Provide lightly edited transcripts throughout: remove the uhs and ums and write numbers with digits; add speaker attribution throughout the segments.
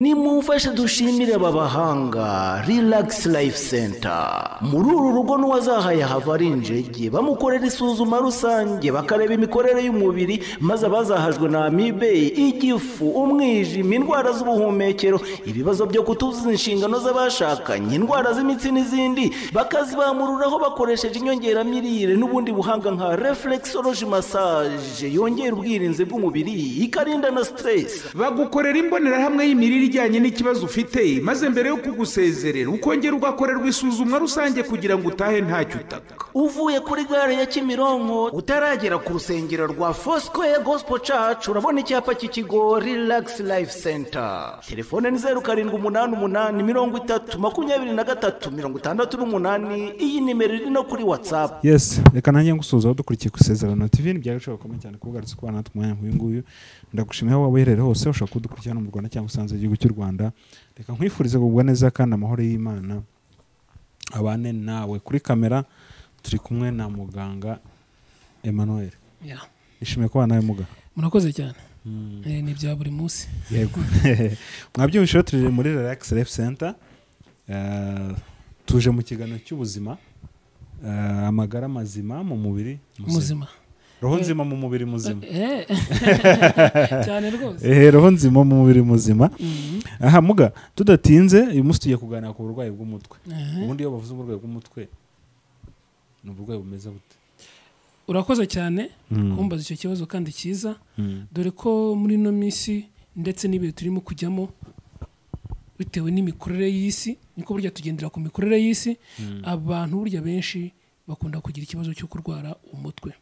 Speaker 1: Nimumfashe dushimire aba bahanga Relax Life Center. Muri uru rugo n'uwazahaye hava ari injege, bamukorera isuzuma rusange, bakareba imikorere y'umubiri, maze abazahajwe na amibe, igifu, umwijima, indwara z'ubuhumekero, ibibazo byo kutuzuza inshingano z'abashakanye, indwara z'imitsi n'izindi, bakazibamururaho bakoresheje inyongeramirire n'ubundi buhanga nka reflexology massage yongera ubwirinzi bw'umubiri, ikarinda na stress.
Speaker 2: Bagukorera imbonerahamwe y'imirire ijyanye n'ikibazo ufite, maze mbere yo kugusezerera ukongera ugakorerwa isuzumwa rusange kugira ngo utahe ntacyo utaka.
Speaker 1: Uvuye kuri gare ya Kimironko utaragera ku rusengero rwa Foursquare Gospel Church, urabona icyapa cy'ikigo Relax Life Center. Telefone ni 0788 30 23 68. Iyi nimero iri no kuri WhatsApp.
Speaker 3: Yes, reka nanjye ngusuhuza aho dukurikiye ku Isezerano TV. Ni by'agaciro gakomeye cyane kuba ugarutse kubana natwe umwanya nk'uyu nguyu. Ndagushimiye aho waba uherereye hose, ushobora kudukurikira hano mu Rwanda cyangwa usanze igihugu cy'u Rwanda. Reka nkwifurize kugubwa neza kandi amahoro y'Imana abane nawe. Kuri kamera turi kumwe na muganga Emmanuel. Nishimiye kubana nawe, muga.
Speaker 4: Murakoze cyane. Ni ibya buri munsi.
Speaker 3: Yego, mwabyumvise rero, turi muri Relax Life Center. Tuje mu kiganiro cy'ubuzima, amagara mazima mu mubiri muzima.
Speaker 4: Muzima.
Speaker 3: Roho nzima mu mubiri muzima.
Speaker 4: Cyane rwose.
Speaker 3: Roho nzima mu mubiri muzima. Aha muga, tudatinze, uyu munsi tugiye kuganira ku burwayi bw'umutwe. Ubundi iyo bavuze uburwayi bw'umutwe, ni uburwayi bumeze bute?
Speaker 4: Urakoze cyane kumbaza icyo kibazo kandi cyiza, dore ko muri ino minsi ndetse n'ibihe turimo kujyamo, bitewe n'imikorere y'isi, niko burya tugendera ku mikorere y'isi, abantu burya benshi bakunda kugira ikibazo cyo kurwara umutwe.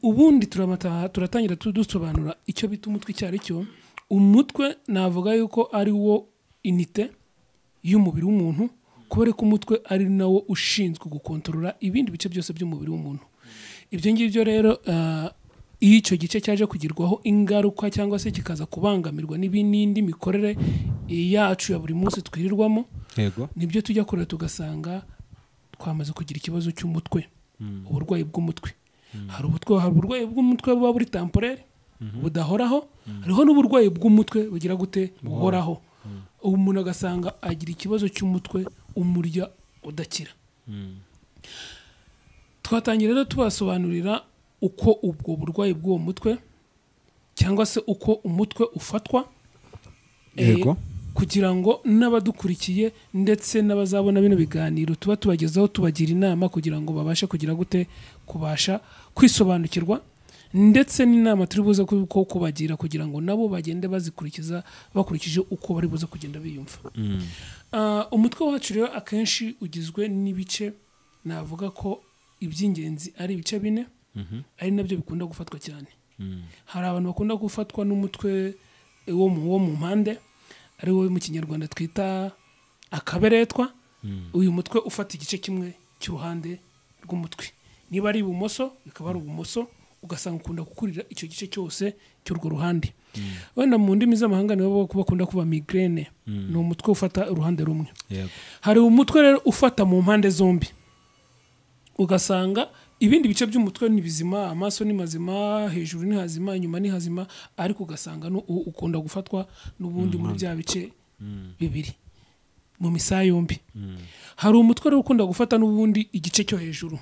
Speaker 4: Ubundi turatangira dusobanura icyo bita umutwe icyo ari cyo. Umutwe navuga yuko ari wo unité y'umubiri w'umuntu, kubera ko umutwe ari nawo ushinzwe gukontorora ibindi bice byose by'umubiri w'umuntu. Ibyo ngibyo rero, iyo icyo gice cyaje kugirwaho ingaruka cyangwa se kikaza kubangamirwa n'indi mikorere yacu ya buri munsi twirirwamo, nibyo tujya kureba tugasanga twamaze kugira ikibazo cy'umutwe, uburwayi bw'umutwe. Hari uburwayi bw'umutwe buba buri temporaire, budahoraho, hariho n'uburwayi bw'umutwe bugira gute? Buhoraho. Ubu umuntu agasanga agira ikibazo cy'umutwe umurya udakira. Twatangira rero tubasobanurira uko ubwo burwayi bw'uwo mutwe cyangwa se uko umutwe ufatwa, kugira ngo n'abadukurikiye ndetse n'abazabona bino biganiro tuba tubagezaho, tubagira inama kugira ngo babashe kugira gute? Kubasha kwisobanukirwa, ndetse n'inama turi buze kubagira kugira ngo nabo bagende bazikurikiza bakurikije uko bari buze kugenda biyumva. Umutwe wacu rero akenshi ugizwe n'ibice, navuga ko iby'ingenzi ari ibice bine, ari nabyo bikunda gufatwa cyane. Hari abantu bakunda gufatwa n'umutwe wo mu mpande, ari wo mu Kinyarwanda twita akaberetwa. Uyu mutwe ufata igice kimwe cy'uruhande rw'umutwe, niba ari ibumoso bikaba ari ibumoso, ugasanga ukunda gukurira icyo gice cyose cy'urwo ruhande. Wenda mu ndimi z'amahanga nibo bakunda kuba migraine, ni umutwe ufata uruhande rumwe. Hari umutwe rero ufata mu mpande zombi, ugasanga ibindi bice by'umutwe ni bizima, amaso ni mazima, hejuru ni hazima, inyuma ni hazima, ariko ugasanga ukunda gufatwa n'ubundi muri bya bice bibiri, mu misaya yombi. Hari umutwe rero ukunda gufata n'ubundi igice cyo hejuru,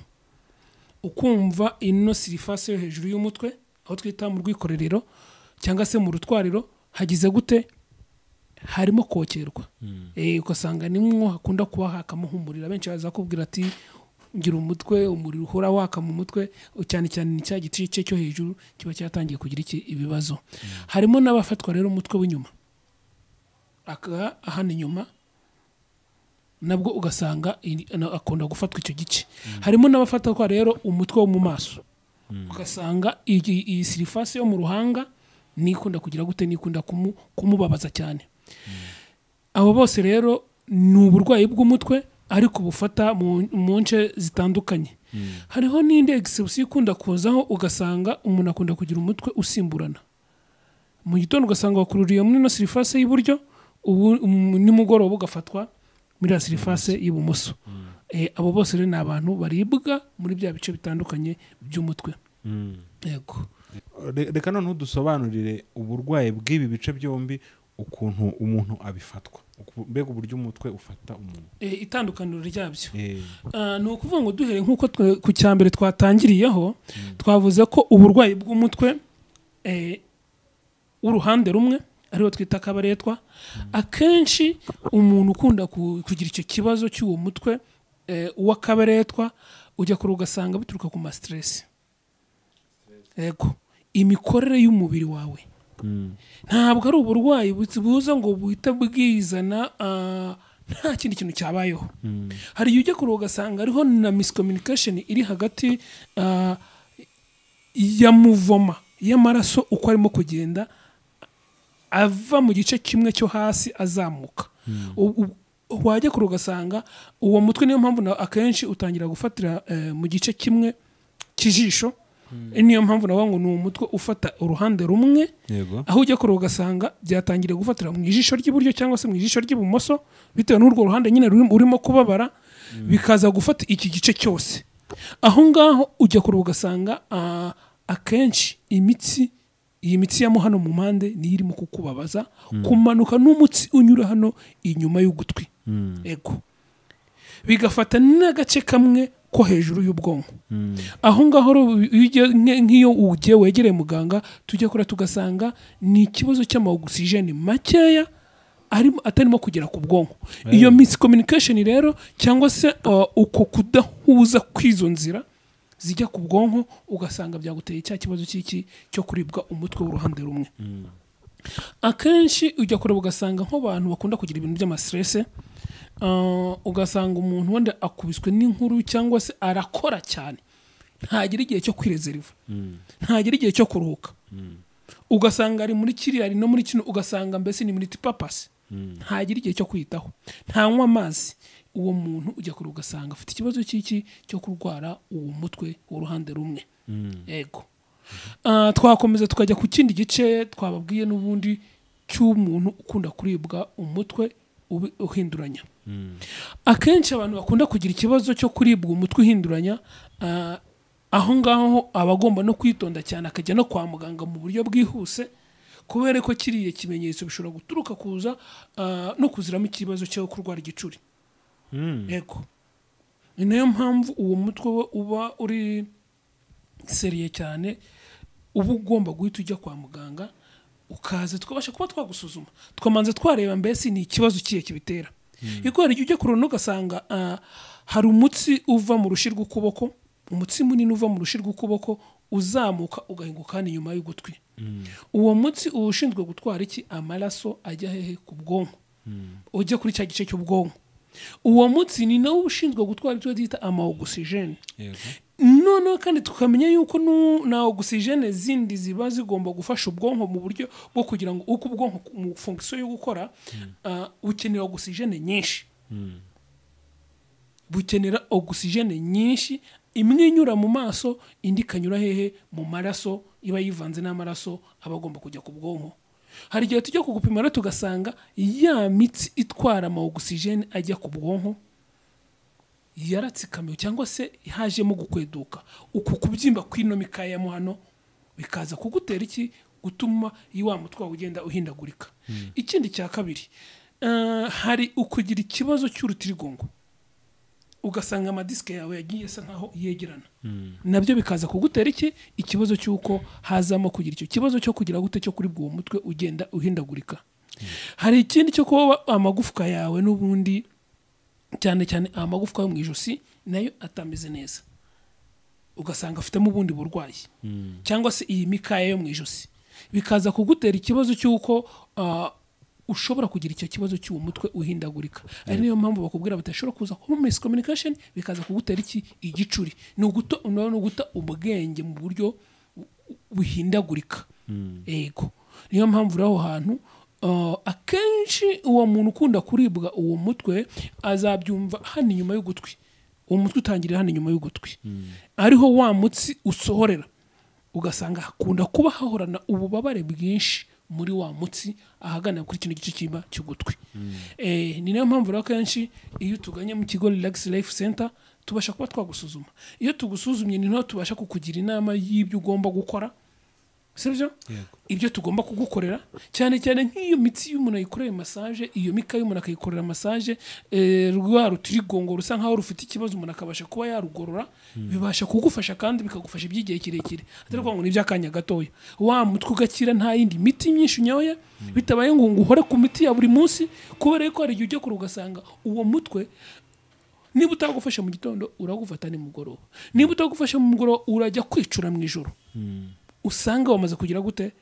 Speaker 4: ukumva ino surface yo hejuru y'umutwe, aho twita mu rwikorerero cyangwa se mu rutwariro, hagize gute? Harimo kokerwa. Ugasanga nimwo hakunda kuba hakamo umuriro. Abenshi baza kubwira ati: "Ngira umutwe, umuriro uhora waka mu mutwe." Cyane cyane ni cya gice cyo hejuru kiba cyatangiye kugira iki? Ibibazo. Harimo n'abafatwa rero umutwe w'inyuma, aka ahana inyuma nabwo ugasanga akunda gufatwa icyo gice. Harimo n'abafatwa rero umutwe wo mu maso, ugasanga iyi surface yo mu ruhanga nikunda kugira gute? Nikunda kumubabaza cyane. Abo bose rero ni uburwayi bw'umutwe, ariko bufata mu nce zitandukanye. Hariho n'indi exception ikunda kuzaho, ugasanga umuntu akunda kugira umutwe usimburana. Mu gitondo ugasanga wakururiye muri ino surface y'iburyo, ubu nimugoroba ugafatwa muri ya surface y'ibumoso. Abo bose rero ni abantu baribwa muri bya bice bitandukanye by'umutwe. Yego.
Speaker 3: Reka noneho dusobanurire uburwayi bw'ibi bice byombi. Ukuntu umuntu abifatwa, mbega uburyo umutwe ufata umuntu.
Speaker 4: Itandukaniro ryabyo. Ni ukuvuga ngo duhere nk'uko ku cya mbere twatangiriyeho, twavuze ko uburwayi bw'umutwe w'uruhande rumwe ariwo twita akabaretwa. Akenshi umuntu ukunda kugira icyo kibazo cy'uwo mutwe w'akabaretwa, ujya kure ugasanga bituruka ku ma stress. Yego, imikorere y'umubiri wawe. Ntabwo ari uburwayi buza ngo buhite bwizana nta kindi kintu cyabayeho. Hari igihe ujya kure ugasanga hariho na miscommunication iri hagati ya muvoma y'amaraso, uko arimo kugenda ava mu gice kimwe cyo hasi azamuka. Wajya kure ugasanga uwo mutwe, niyo mpamvu akenshi utangira gufatira mu gice kimwe cy'ijisho. Niyo mpamvu navuga ngo ni umutwe ufata uruhande rumwe, aho ujya kure ugasanga byatangiriye gufatira mu ijisho ry'iburyo cyangwa se mu ijisho ry'ibumoso, bitewe n'urwo ruhande nyine urimo kubabara, bikaza gufata iki gice cyose. Aho ngaho ujya kure ugasanga akenshi imitsi, iyi mitsi ya mo hano mu mpande niyo irimo kukubabaza, kumanuka n'umutsi unyura hano inyuma y'ugutwi. Ego, bigafata n'agace kamwe ko hejuru y'ubwonko. Aho ngaho rero, iyo ugiye, nk'iyo ugiye wegereye muganga, tujya kure tugasanga ni ikibazo cy'ama oxygen makeya atarimo kugera ku bwonko. Iyo miscommunication rero, cyangwa se uko kudahuza kw'izo nzira zijya ku bwonko, ugasanga byaguteye cya kibazo cy'iki cyo kuribwa umutwe w'uruhande rumwe. Akenshi ujya kureba ugasanga nk'abantu bakunda kugira ibintu by'ama stress, ugasanga umuntu wenda akubiswe n'inkuru cyangwa se arakora cyane, ntagira igihe cyo kwirezeriva, ntagira igihe cyo kuruhuka. Ugasanga ari muri kiriya, ari no muri kino, ugasanga mbese ni multipurpose, ntagira igihe cyo kwitaho, ntanywa amazi. Uwo muntu ujya kure ugasanga afite ikibazo cy'iki cyo kurwara uwo mutwe w'uruhande rumwe. Yego. Twakomeza tukajya ku kindi gice twababwiye n'ubundi cy'umuntu ukunda kuribwa umutwe uhinduranya. Akenshi abantu bakunda kugira ikibazo cyo kuribwa umutwe uhinduranya, aho ngaho aba agomba no kwitonda cyane, akajya no kwa muganga mu buryo bwihuse, kubera ko kiriya kimenyetso bishobora guturuka kuza no kuziramo ikibazo cyo kurwara igicuri. Yego, ni nayo mpamvu uwo mutwe we uba uri sérieux cyane, uba ugomba guhita ujya kwa muganga, ukaza tukabasha kuba twagusuzuma, tukamanza twareba mbese ni ikibazo kihe kibitera. Kuko hari igihe ujya kurona ugasanga hari umutsi uva mu rushi rw'ukuboko, umutsi munini uva mu rushi rw'ukuboko uzamuka ugahinguka hano inyuma y'ugutwi. Uwo mutsi uba ushinzwe gutwara iki? Amaraso ajya hehe? Ku bwonko, ujya kuri cya gice cy'ubwonko. Uwo mutsi ni nawo ushinzwe gutwara icyo twita ama oxygen. Noneho kandi tukamenya yuko na oxygen zindi ziba zigomba gufasha ubwonko mu buryo bwo kugira ngo uko ubwonko mu fonction yo gukora, bukenera oxygen nyinshi, bukenera oxygen nyinshi, imwe inyura mu maso, indi ikanyura hehe? Mu maraso, iba yivanze n'amaraso aba agomba kujya ku bwonko. Hari igihe tujya kugupima rero tugasanga ya mitsi itwara ama oxygen ajya ku bwonko yaratsikamiwe, cyangwa se hajemo gukweduka, uku kubyimba kw'ino mikaya mo hano bikaza kugutera iki? Gutuma iyo wa mutwe wawe ugenda uhindagurika. Ikindi cya kabiri, hari ukugira ikibazo cy'urutirigongo, ugasanga amadisike yawe yagiye asa nkaho yegerana, nabyo bikaza kugutera iki? Ikibazo cy'uko hazamo kugira icyo kibazo cyo kugira gute? Cyo kuribwa uwo mutwe ugenda uhindagurika. Hari ikindi cyo kuba amagufwa yawe n'ubundi, cyane cyane amagufwa yo mu ijosi, nayo atameze neza, ugasanga afitemo ubundi burwayi, cyangwa se iyi mikaya yo mu ijosi, bikaza kugutera ikibazo cy'uko ushobora kugira icyo kibazo cy'uwo mutwe uhindagurika. Ari niyo mpamvu bakubwira badashobora kuza kuba miscommunication, bikaza kugutera iki? Igicuri. Ni uguta ubwenge mu buryo buhindagurika. Yego, niyo mpamvu rero aho hantu akenshi uwo muntu ukunda kuribwa uwo mutwe azabyumva hano inyuma y'ugutwi. Uwo mutwe utangirira hano inyuma y'ugutwi, ariho wa mutsi usohorera, ugasanga hakunda kuba hahorana ububabare bwinshi muri wa mutsi ahagana kuri kino gice cy'inyuma cy'ugutwi. Ni nayo mpamvu rero akenshi iyo tuganye mu kigo Relax Life Center tubasha kuba twagusuzuma. Iyo tugusuzumye ni naho tubasha kukugira inama y'ibyo ugomba gukora. Sibyo? Ibyo tugomba kugukorera cyane cyane nk'iyo mitsi y'umuntu ayikoreye massage, iyo mika y'umuntu akayikorera massage, rwa rutirigongo rusa nkaho rufite ikibazo umuntu akabasha kuba yarugorora, bibasha kugufasha kandi bikagufasha iby'igihe kirekire, atari ukuvuga ngo ni iby'akanya gatoya. Wa mutwe ugakira nta yindi miti myinshi unyoye, bitabaye ngo uhore ku miti ya buri munsi, kubera ko hari igihe ujya kure ugasanga uwo mutwe niba utagufasha mu gitondo uragufata nimugoroba, niba utagufasha mu mugoroba urajya kwicura mu ijoro, usanga wamaze kugira gute,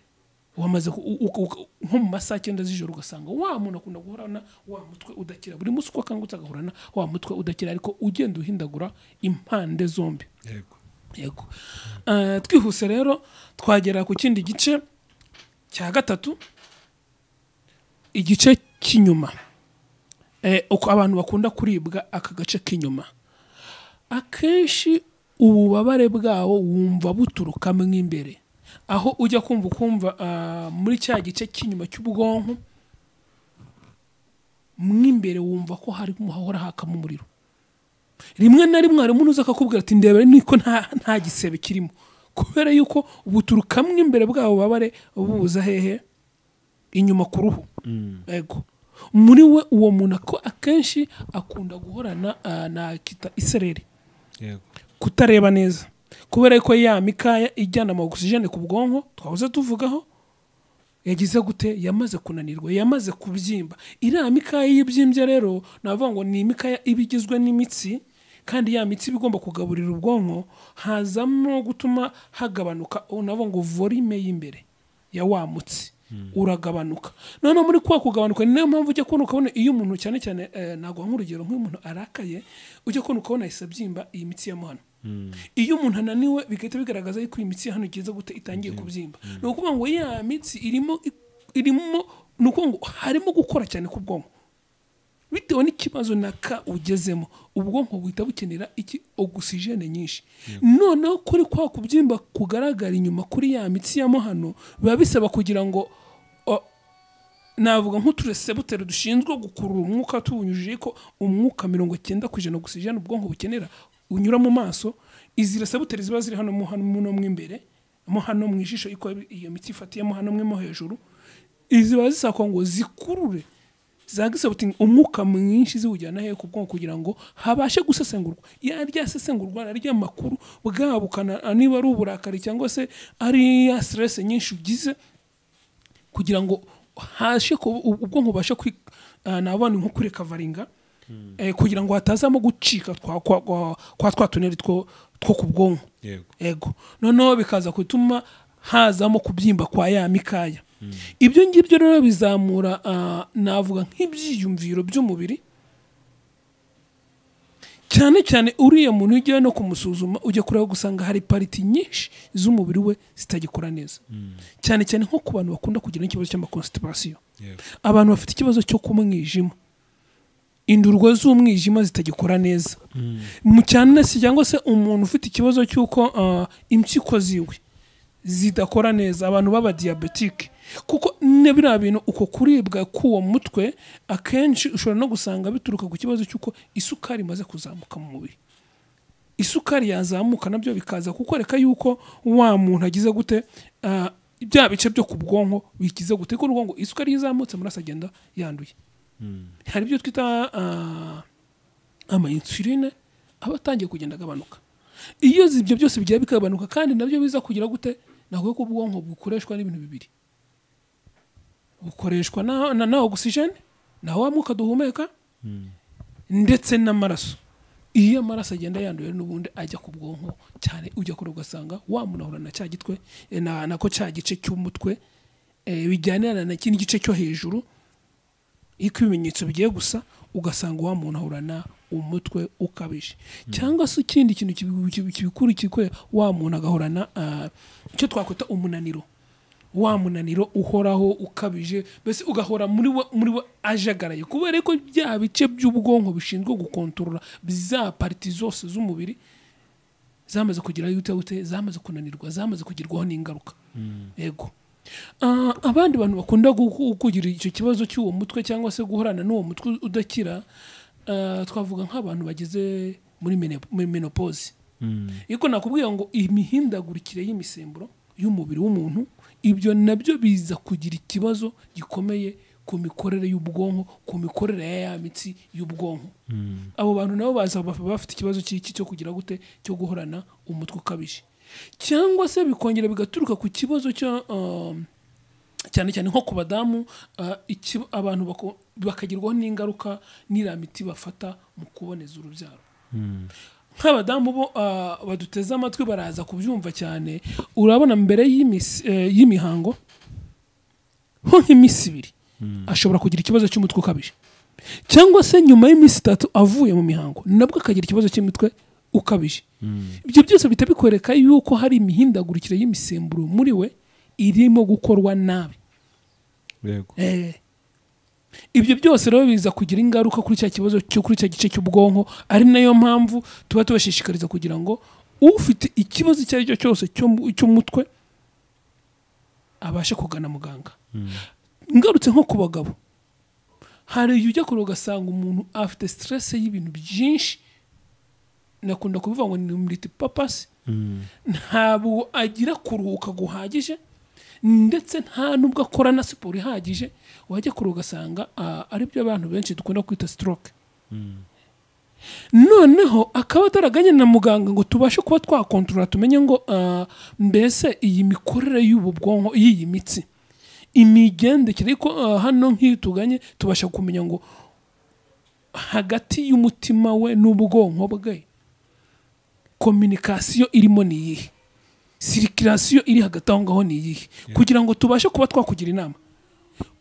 Speaker 4: wamaze nko mu masaha 9 z'ijoro ugasanga wa muntu akunda guhorana wa mutwe udakira buri munsi, uko akangutse agahorana wa mutwe udakira, ariko ugenda uhindagura impande zombi. Yego. Twihuse rero twagera ku kindi gice cya gatatu, igice cy'inyuma. Uko abantu bakunda kuribwa aka gace k'inyuma, akenshi ububabare bwawo wumva buturuka mo imbere, aho ujya kumva ukumva muri cya gice cy'inyuma cy'ubwonko mo imbere wumva ko hari hahora hakamo umuriro. Rimwe na rimwe harimo uza akakubwira ati ndebere niko nta gisebe kirimo, kubera yuko buturuka mo imbere bwabo bubabare buza hehe, inyuma ku ruhu. Yego. Muri we uwo muntu ko akenshi akunda guhorana na kita isereri, kutareba neza, kubera ko ya mikaya ijyana ama oxygene ku bwonko twahoze tuvugaho yagize gute, yamaze kunanirwa, yamaze kubyimba. Iriya mikaya y'ibyimbye rero navuga ngo ni imikaya iba igizwe n'imitsi, kandi ya mitsi iba igomba kugaburira ubwonko, hazamo gutuma hagabanuka, navuga ngo volume y'imbere ya wa mutsi uragabanuka. Noneho muri kwa kugabanuka niyo mpamvu ujya kubona ukabona iyo umuntu cyane cyane naguha nk'urugero nk'uyu muntu arakaye, ujya kubona ukabona ahise abyimba iyi mitsi ya hano. Iyo umuntu ananiwe bigahita bigaragaza yuko iyi mitsi ya hano igeze gute, itangiye kubyimba. Ni ukuvuga ngo ya mitsi irimo ni ukuvuga ngo harimo gukora cyane ku bwonko bitewe n'ikibazo naka ugezemo, ubwonko buhita bukenera iki, oxygene nyinshi. Noneho kuri kwa kubyimba kugaragara inyuma kuri ya mitsi ya hano, biba bisaba kugira ngo navuga nk'uturesebuteri dushinzwe gukurura umwuka tuwunyujije ko umwuka 90% oxygene ubwonko bukenera unyura mu maso. Izi resebuteri ziba ziri hano mu imbere, mo hano mu ijisho, iko iyo mitsi ifatiyemo hano mwe mo hejuru, izi ziba zisakwa ngo zikurure zagisabutinga umwuka mwinshi ziwujyana he ku bwonko kugira ngo habashe gusesengurwa. Ya ryasesengurwa na rya makuru bwabukana, niba ari uburakari cyangwa se ari ya stress nyinshi ugize, kugira ngo hashe ubwonko bubashe nabana nko kurekavaringa, kugira ngo hatazamo gucika kwa twa tuneri two ku bwonko. Yego. Noneho bikaza gutuma hazamo kubyimba kwa ya mikaya. Ibyo ngibyo rero bizamura navuga nk'ibyiyumviro by'umubiri, cyane cyane uriya muntu ujya no kumusuzuma ujya kureba gusanga hari pariti nyinshi z'umubiri we zitagikora neza. Cyane cyane nko ku bantu bakunda kugira ikibazo cy'amaconstipation, abantu bafite ikibazo cyo kumwijima, indurwe z'umwijima zitagikora neza, mu cyane se cyangwa se umuntu ufite ikibazo cy'uko impyiko ziwe zidakora neza, abantu baba diabetike, kuko ne biriya bintu uko kuribwa k'uwo mutwe akenshi ushobora no gusanga bituruka ku kibazo cy'uko isukari imaze kuzamuka mu mubiri. Isukari yazamuka nabyo bikaza kukwereka yuko wa muntu agize gute, bya bice byo ku bwonko bikize gute, kuko ngo isukari izamutse amaraso agenda yanduye. Hari ibyo twita ama insuline aba atangiye kugenda agabanuka. Iyo ibyo byose bigiye bikabanuka kandi nabyo biza kugira gute, naho ko ubwonko bukoreshwa n'ibintu bibiri, bukoreshwa na oxygene, na wa mwuka duhumeka, ndetse n'amaraso. Iyo amaraso agenda yanduye n'ubundi ajya ku bwonko cyane, ujya kure ugasanga wa muntu ahura na cya gitwe nako cya gice cy'umutwe, bijyanirana na kindi gice cyo hejuru, iko ibimenyetso bigiye gusa, ugasanga wa muntu ahurana umutwe ukabije. Cyangwa se ikindi kintu kibikuru wa muntu agahorana icyo twakwita umunaniro, wa munaniro uhoraho ukabije, mbese ugahora muri we ajagaraye, kubera ko bya bice by'ubwonko bishinzwe gukontorora za parti zose z'umubiri zamaze kugira yute, zamaze kunanirwa, zamaze kugirwaho n'ingaruka. Yego. Abandi bantu bakunda kugira icyo kibazo cy'uwo mutwe cyangwa se guhorana n'uwo mutwe udakira, twavuga nk'abantu bageze muri menopause. Iko nakubwiye ngo imihindagurikire y'imisemburo y'umubiri w'umuntu. Ibyo nabyo biza kugira ikibazo gikomeye ku mikorere y'ubwonko, ku mikorere ya mitsi y'ubwonko. Abo bantu nabo baza bafite ikibazo cy'iki cyo kugira gute, cyo guhorana umutwe ukabije, cyangwa se bikongera bigaturuka ku kibazo cyo cyane cyane nko ku badamu, abantu bakagirwaho n'ingaruka n'iriya miti bafata mu kuboneza urubyaro. Nk'abadamu bo baduteze amatwi baraza kubyumva cyane. Urabona mbere y'imihango nko nk'iminsi 2 ashobora kugira ikibazo cy'umutwe ukabije, cyangwa se nyuma y'iminsi 3 avuye mu mihango nabwo akagira ikibazo cy'umutwe ukabije. Ibyo byose bihita bikwereka yuko hari imihindagurikire y'imisemburo muri we irimo gukorwa nabi.
Speaker 3: Yego.
Speaker 4: Ibyo byose rero biza kugira ingaruka kuri cya kibazo cyo kuri cya gice cy'ubwonko, ari nayo mpamvu tuba tubashishikariza kugira ngo ufite ikibazo icyo ari cyo cyose cy'umutwe abashe kugana muganga. Ngarutse nko ku bagabo, hari igihe ujya kure ugasanga umuntu afite stress y'ibintu byinshi, nakunda kubivuga ngo ni multipurpose, ntabwo agira kuruhuka guhagije, ndetse nta nubwo akora na siporo ihagije. Wajya kure ugasanga ari byo abantu benshi dukunda kwita stroke. Noneho akaba ataraganye na muganga ngo tubashe kuba twakontorora, tumenye ngo mbese iyi mikorere y'ubu bwonko, y'iyi mitsi, imigendekere. Ariko hano nk'iyo tuganye tubasha kumenya ngo hagati y'umutima we n'ubwonko bwe communication irimo ni iyihe, circulation iri hagati aho ngaho ni iyihe, kugira ngo tubashe kuba twakugira inama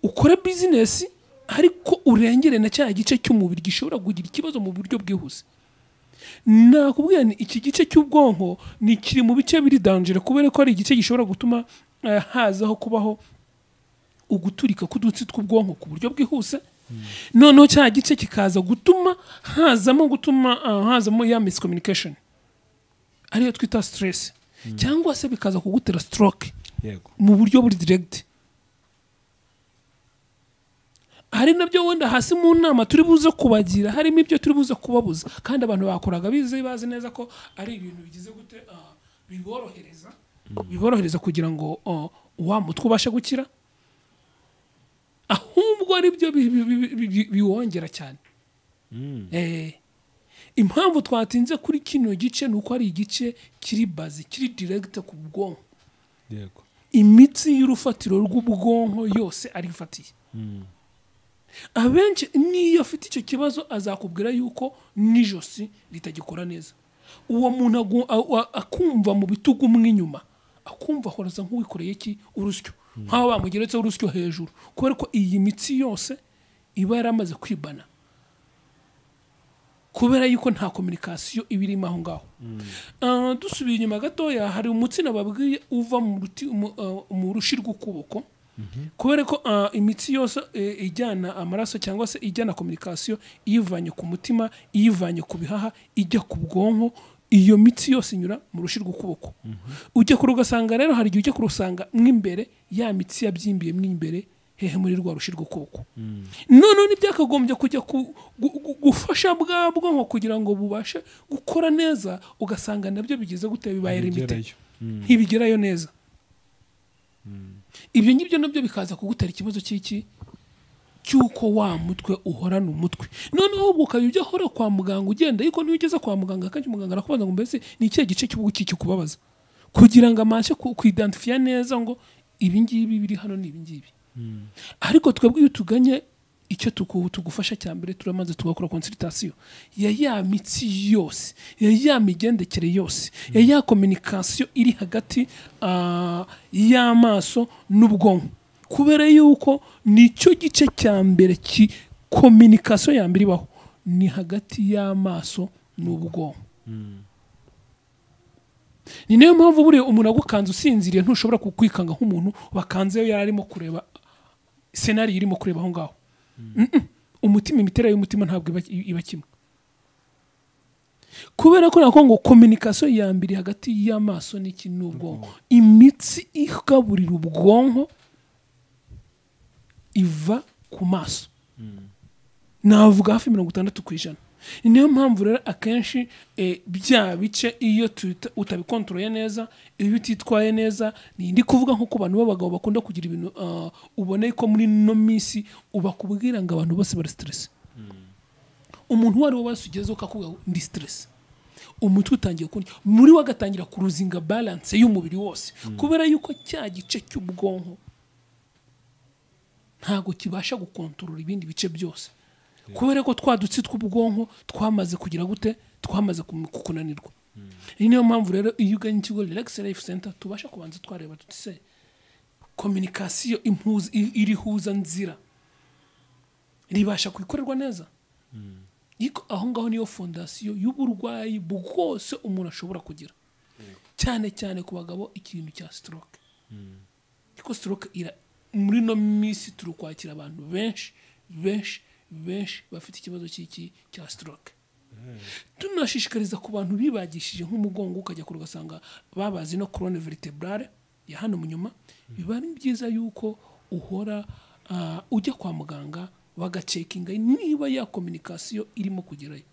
Speaker 4: ukore business ariko urengere na cya gice cy'umubiri gishobora kugira ikibazo mu buryo bwihuse. Nakubwiye ni iki gice cy'ubwonko ni kiri mu bice biri danger, kubera ko ari igice gishobora gutuma hazaho kubaho uguturika k'udutsi tw'ubwonko ku buryo bwihuse. Noneho cya gice kikaza gutuma hazamo gutuma hazamo ya miscommunication ariyo twita stress, cyangwa se bikaza kugutera stroke.
Speaker 3: Yego.
Speaker 4: Mu buryo buri direct. Hari nabyo wenda hasi mu nama turi buze kubagira, harimo ibyo turi buze kubabuza, kandi abantu bakoraga bize bazi neza ko ari ibintu bigize gute, biborohereza kugira ngo wa mutwe ubashe gukira, ahubwo ari byo biwongera cyane. Impamvu twatinze kuri kino gice ni uko ari igice kiri bazi, kiri direct ku bwonko.
Speaker 3: Yego.
Speaker 4: Imitsi y'urufatiro rw'ubwonko yose ari ifatiye. Abenshi niyo afite icyo kibazo azakubwira yuko n'ijosi ritagikora neza. Uwo muntu akumva mu bitugu mw'inyuma, akumva ahoraza nk'uwikoreye iki urusyo, nk'aho bamugeretse urusyo hejuru, kubera ko iyi mitsi yose iba yaramaze kwibana, kubera yuko nta communication iba irimo aho ngaho. Dusubiye inyuma gatoya, hari umutsi nababwiye uva mu rushi rw'ukuboko, kubera ko imitsi yose ijyana amaraso cyangwa se ijyana communication iyivanye ku mutima, iyivanye ku bihaha, ijya ku bwonko, iyo mitsi yose inyura mu rushi rw'ukuboko. Ujya kure ugasanga rero hari igihe ujya kurusanga mw'imbere ya mitsi yabyimbiye mw'imbere hehe muri rwa rushi rw'ukuboko. Noneho ntibyakagombye kujya gufasha bwa bwonko kugira ngo bubashe gukora neza, ugasanga nabyo bigeze gute, bibaye limite, ntibigerayo neza. Ibyo ngibyo nabyo bikaza kugutera ikibazo cy'iki cy'uko wa mutwe uhorana umutwe. Noneho ubwo ukaba ujya ahora kwa muganga ugenda, ariko niyo ugeze kwa muganga akenshi muganga arakubaza ngo mbese ni ikihe gice cy'ubuki kikubabaza, kugira ngo amashe kuidentifya neza ngo ibi ngibi biri hano ni ibi ngibi. Ariko twebwe iyo tuganye icyo tugufasha cya mbere, turamaze tugakora consultation ya mitsi yose, ya migendekere yose, ya communication iri hagati y'amaso n'ubwonko, kubera yuko nicyo gice cya mbere ki communication ya mbere ibaho ni hagati y'amaso n'ubwonko. Ni nayo mpamvu buriya umuntu agukanze usinziriye ntushobora kukwikanga nk'umuntu bakanzeyo yari arimo kureba scenario irimo kureba aho ngaho. Umutima, imiterere y'umutima ntabwo iba kimwe, kubera ko nako ngo communication ya mbere hagati y'amaso n'iki n'ubwonko, imitsi igaburira ubwonko iva ku maso. Navuga hafi 60%. Niyo mpamvu rero akenshi bya bice iyo utabikontororeye neza, iyo utitwaye neza, ni ndi kuvuga nko ku bantu b'abagabo bakunda kugira ibintu uboneye ko muri ino minsi ubakubwira ngo abantu bose bari stress. Umuntu uwo ari we wese ugezeho ukakubwira ngo ndi stress, umutwe utangiye kurya, muri we agatangira kuruzinga balance y'umubiri wose, kubera yuko cya gice cy'ubwonko ntabwo kibasha gukontorora ibindi bice byose, kubera ko twa dutsi tw'ubwonko twamaze kugira gute, twamaze kunanirwa. Iyi niyo mpamvu rero iyo uganye ikigo Relax Life Center tubasha kubanza twareba tuti se communication irihuza nzira ribasha kuyikorerwa neza. Ariko aho ngaho niyo fondasiyo y'uburwayi bwose umuntu ashobora kugira, cyane cyane ku bagabo ikintu cya stroke. Ariko stroke muri no minsi turi kwakira abantu benshi benshi benshi bafite ikibazo cy'iki cya stroke. Tunashishikariza ku bantu bibagishije nk'umugongo, ukajya kure ugasanga babazi no colonne vertebrale ya hano mu nyuma, biba ari byiza yuko uhora ujya kwa muganga bagacekinga niba ya communication irimo kugerayo,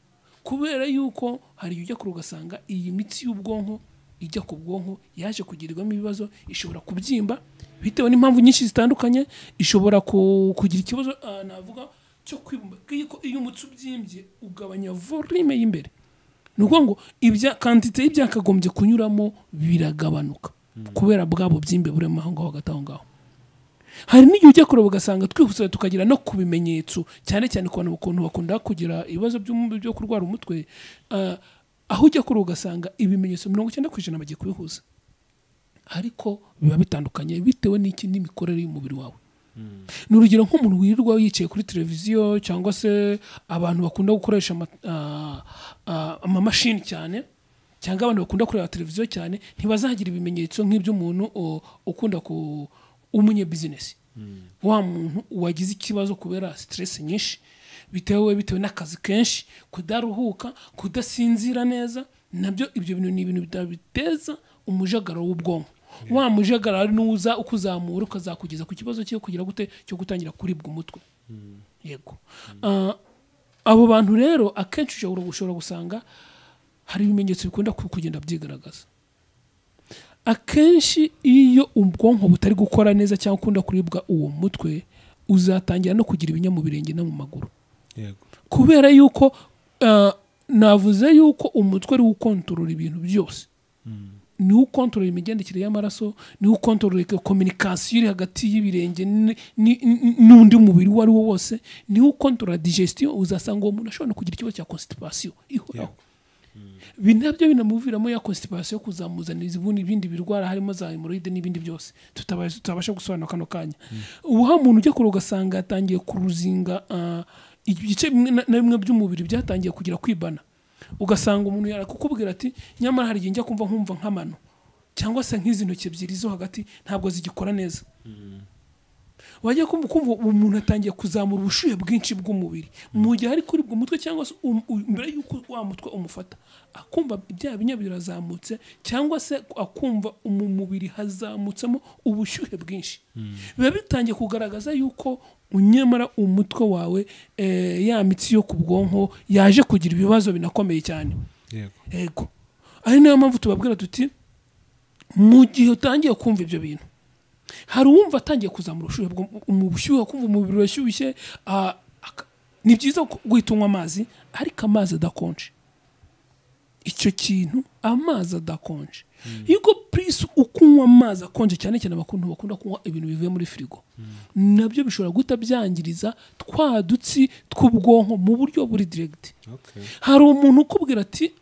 Speaker 4: kubera yuko hari ujya kure ugasanga iyi mitsi y'ubwonko ijya ku bwonko yaje kugirirwamo ibibazo, ishobora kubyimba bitewe n'impamvu nyinshi zitandukanye, ishobora kugira ikibazo navuga cyo kwibumba. Kuko iyo umutsi ubyimbye ugabanya volume y'imbere, ni ukuvuga ngo ibya kantite y'ibyakagombye kunyuramo biragabanuka kubera bwa bubyimbe burimo aho ngaho hagati aho ngaho. Hari n'igihe ujya kureba ugasanga twihuse tukagira no ku bimenyetso, cyane cyane ku bantu ukuntu bakunda kugira ibibazo byo kurwara umutwe, aho ujya kureba ugasanga ibimenyetso 90% bagiye kubihuza, ariko biba bitandukanye bitewe n'iki, n'imikorere y'umubiri wawe. Ni urugero nk'umuntu wirirwa yicaye kuri televiziyo, cyangwa se abantu bakunda gukoresha amamashini cyane, cyangwa abantu bakunda kureba televiziyo cyane, ntibazagira ibimenyetso nk'iby'umuntu ukunda ku umunye business. Wa muntu wagize ikibazo kubera stress nyinshi, bitewe n'akazi kenshi, kudaruhuka, kudasinzira neza, nabyo ibyo bintu ni ibintu biteza umujagaro w'ubwonko. Wa mujagaro ari nuza ukuzamura ukazakugeza ku kibazo cyo kugira gute, cyo gutangira kuribwa umutwe. Yego. Abo bantu rero akenshi ushobora gusanga hari ibimenyetso bikunda kugenda byigaragaza. Akenshi iyo ubwonko butari gukora neza cyangwa ukunda kuribwa uwo mutwe, uzatangira no kugira ibinya mu birenge no mu maguru.
Speaker 3: Yego.
Speaker 4: Kubera yuko navuze yuko umutwe ari ukontorora ibintu byose. Ni ukontorora imigendekere y'amaraso, ni ukontorora communication iri hagati y'ibirenge n'undi mubiri uwo ari wo wose, ni ukontorora digestion. Uzasanga uwo muntu ashobora no kugira ikibazo cya constipation ihoraho. Binabyo binamuviramo ya constipation kuzamuzanira ibindi birwara harimo za hemorrhoide n'ibindi byose tutabasha gusobanura kano kanya. Ubu ha muntu ujya kure ugasanga yatangiye kuruzinga ibice bimwe na bimwe by'umubiri byatangiye kugira kwibana, ugasanga umuntu yarakukubwira ati nyamara hari igihe njya kumva nkumva nk'amano cyangwa se nk'izi ntoki ebyiri zo hagati ntabwo zigikora neza. Wajya kumva umuntu atangiye kuzamura ubushyuhe bwinshi bw'umubiri mu gihe ari kuribwa umutwe, cyangwa se mbere y'uko wa mutwe umufata akumva bya binya birazamutse, cyangwa se akumva mu mubiri hazamutsemo ubushyuhe bwinshi. Biba bitangiye kugaragaza yuko unyamara umutwe wawe ya mitsi yo ku bwonko yaje kugira ibibazo binakomeye cyane. Yego. Ari nayo mpamvu tubabwira tuti mu gihe utangiye kumva ibyo bintu, hari uwumva atangiye kuzamura ubushyuhe mu bushyuhe, kumva umubiri urashyushye, ni byiza guhita unywa amazi, ariko amazi adakonje. Icyo kintu amazi adakonje, yuko please ukunywa amazi akonje, cyane cyane abantu bakunda kunywa ibintu bivuye muri firigo, nabyo bishobora guhita byangiriza twa dutsi tw'ubwonko mu buryo buri direct. Hari umuntu ukubwira ati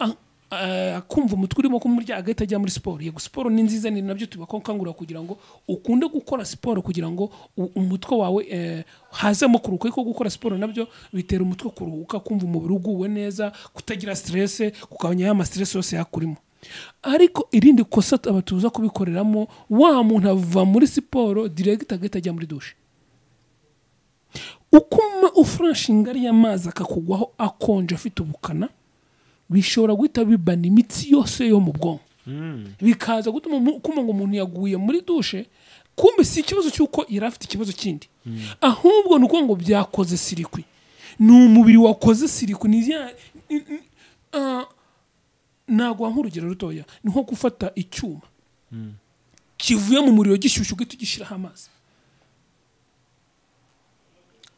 Speaker 4: akumva umutwe urimo kumurya agahita ajya muri siporo. Yego, siporo ni nziza, ni nabyo tubakangurira kugira ngo ukunde gukora siporo, kugira ngo umutwe wawe hazemo kuruhuka. Ariko gukora siporo nabyo bitera umutwe kuruhuka, kumva umubiri uguwe neza, kutagira stress, kugabanya ya stress yose yakurimo. Ariko irindi kosa abatuza kubikoreramo, wa muntu ava muri siporo direct agahita ajya muri douche. Ukuma ufreshinga ari amazi akakugwaho akonje afite ubukana, bishobora guhita bibana imitsi yose yo mu bwonko, bikaza gutuma kumva ngo umuntu yaguye muri douche, kumbe si ikibazo cy'uko yari afite ikibazo kindi, ahubwo ni uko ngo byakoze sirikwi, Ni umubiri wakoze siriku. Ni nagwa nk'urugero rutoya, ni nko gufata icyuma kivuye mu muriro gishyushye ugahita ugishyiraho amazi.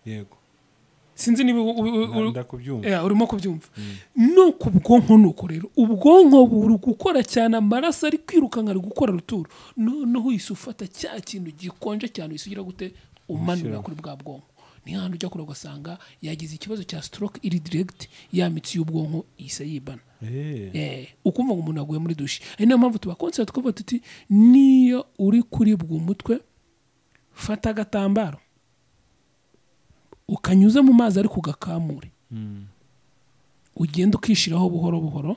Speaker 3: Yego.
Speaker 4: Sinzi niba urimo kubyumva. No ku bwonko nuko rero ubwonko buri gukora cyane, amaraso ari kwirukanka, ari gukora ruturo. Noneho uhise ufata cya kintu gikonje cyane, uhise ugira gute, umanura kuri bwa bwonko. Ni hano ujya kure ugasanga yagize ikibazo cya stroke iri direct, ya mitsi y'ubwonko ihise yibana. Ukumva ngo umuntu aguye muri douche. Ari niyo mpamvu tubakonsera tukavuga tuti niyo uri kuribwa umutwe, fata agatambaro ukanyuza mu mazi ariko ugakamure, ugenda ukishiraho buhoro buhoro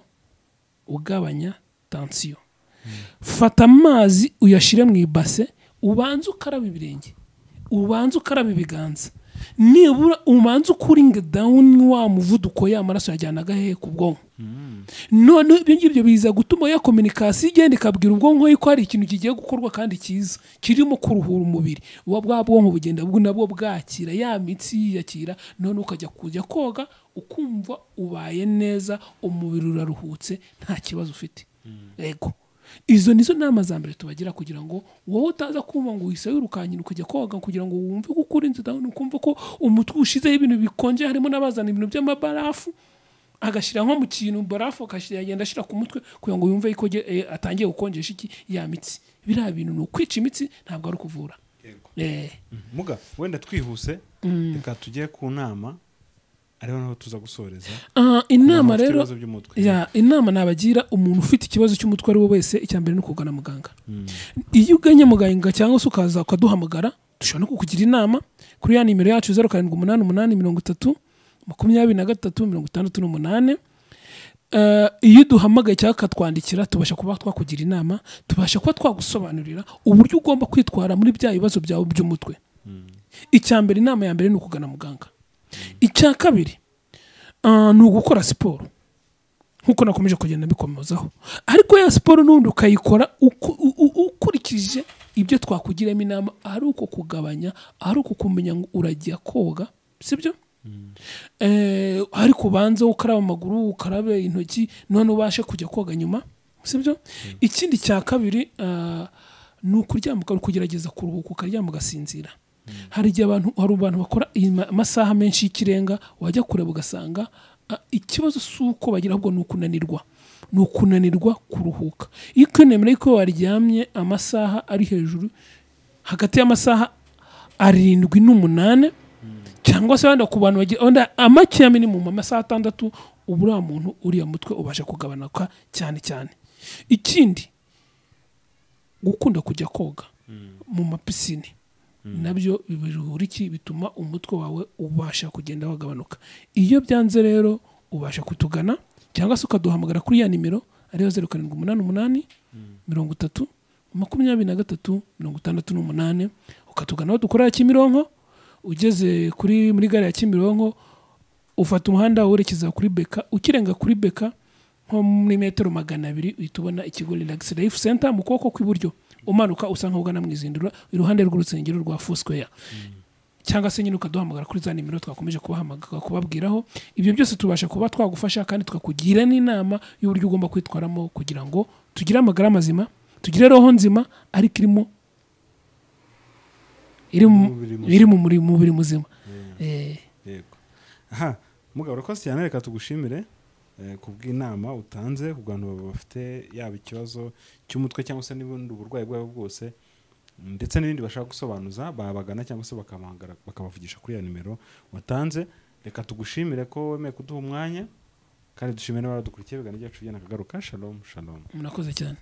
Speaker 4: ugabanya tension. Fata amazi uyashire mu ibase, ubanze ukaraba ibirenge, ubanze ukaraba ibiganza, nibura ubanze ukuringa down wa muvuduko ya maraso yajyanaga hehe ku bwonko. None ibyo ngibyo biza gutuma ya communication igenda ikabwira ubwonko yuko hari ikintu kigiye gukorwa kandi cyiza kirimo kuruhura umubiri. Uba bwa bwonko bugenda bwo nabwo bwakira ya mitsi yiyakira, none ukajya kujya koga ukumva ubaye neza, umubiri uraruhutse, nta kibazo ufite. Yego. Izo nizo nama za mbere tubagira kugira ngo wowe utaza kumva ngo uhise wirukankira ukajya koga kugira ngo wumve ko ukurinze down, ukumva ko umutwe ushizeho ibintu bikonje. Harimo n'abazana ibintu by'amabarafu, agashyira nko mu kintu barafu, akashyira agenda ashyira ku mutwe kugira ngo yumve ko atangiye gukonjesha iki ya mitsi. Biriya bintu ni ukwica imitsi, ntabwo ari ukuvura.
Speaker 3: Muga wenda twihuse reka tujye ku nama ariho naho tuza gusoreza.
Speaker 4: Inama rero ya inama nabagira umuntu ufite ikibazo cy'umutwe ari we wese, icya mbere ni ukugana muganga. Iyo uganye muganga cyangwa se ukaza ukaduhamagara, dushobora no kukugira inama kuri ya nimero yacu 0788 30 23 68. Iyo duhamagaye cyangwa ukatwandikira, tubasha kuba twakugira inama, tubasha kuba twagusobanurira uburyo ugomba kwitwara muri bya bibazo byawe by'umutwe. Icya mbere, inama ya mbere ni ukugana muganga. Icya kabiri ni ugukora siporo nkuko nakomeje kugenda bikomozaho, ariko ya siporo n'ubundi ukayikora ukurikije ibyo twakugiramo inama, ari uko kugabanya, ari uko kumenya ngo urajya koga, sibyo? Ariko ubanze ukaraba amaguru, ukarabe intoki, none ubashe kujya koga nyuma, sibyo? Ikindi cya kabiri ni ukuryama, kugerageza kuruhuka ukaryama ugasinzira. Hari igihe abantu, hari abantu bakora amasaha menshi y'ikirenga, wajya kureba ugasanga ikibazo si uko bagira, ahubwo ni ukunanirwa, ni ukunanirwa kuruhuka. Iyo ukenemera ko waryamye amasaha ari hejuru hagati y'amasaha 7 n'8, cyangwa se wenda ku bantu bagira wenda amake ya minimum amasaha 6, ubura muntu uriya mutwe ubasha kugabanuka cyane cyane. Ikindi, gukunda kujya koga mu mapisine nabyo biruhura iki, bituma umutwe wawe ubasha kugenda wagabanuka. Iyo byanze rero ubasha kutugana cyangwa se ukaduhamagara kuri ya nimero ariyo 0788 30 23 68, ukatugana aho dukorera Kimironko. Ugeze kuri muri gare ya Kimironko ufata umuhanda werekeza kuri Beka, ukirenga kuri Beka nko muri metero 200 uhita ubona ikigo Relax Life Center mu kuboko kw'iburyo, umanuka usa nk'ugana mu Izindura iruhande rw'urusengero rwa Foursquare. Cyangwa se nyine ukaduhamagara kuri za nimero twakomeje kubahamagara kubabwiraho. Ibyo byose tubasha kuba twagufasha kandi tukakugira n'inama y'uburyo ugomba kwitwaramo kugira ngo tugire amagara mazima, tugire roho nzima ariko irimo iri mu mubiri muzima.
Speaker 3: Yego. Aha, mugabo urakoze cyane, reka tugushimire kubw'inama utanze ku bantu bafite yaba ikibazo cy'umutwe cyangwa se n'ubundi burwayi bwabo bwose, ndetse n'ibindi bashaka gusobanuza babagana cyangwa se bakabahamagara bakabavugisha kuri ya nimero watanze. Reka tugushimire ko wemeye kuduha umwanya, kandi dushimire n'abadukurikiye ibiganiro byacu by'akagaruka. Shalom shalom.
Speaker 4: Murakoze cyane.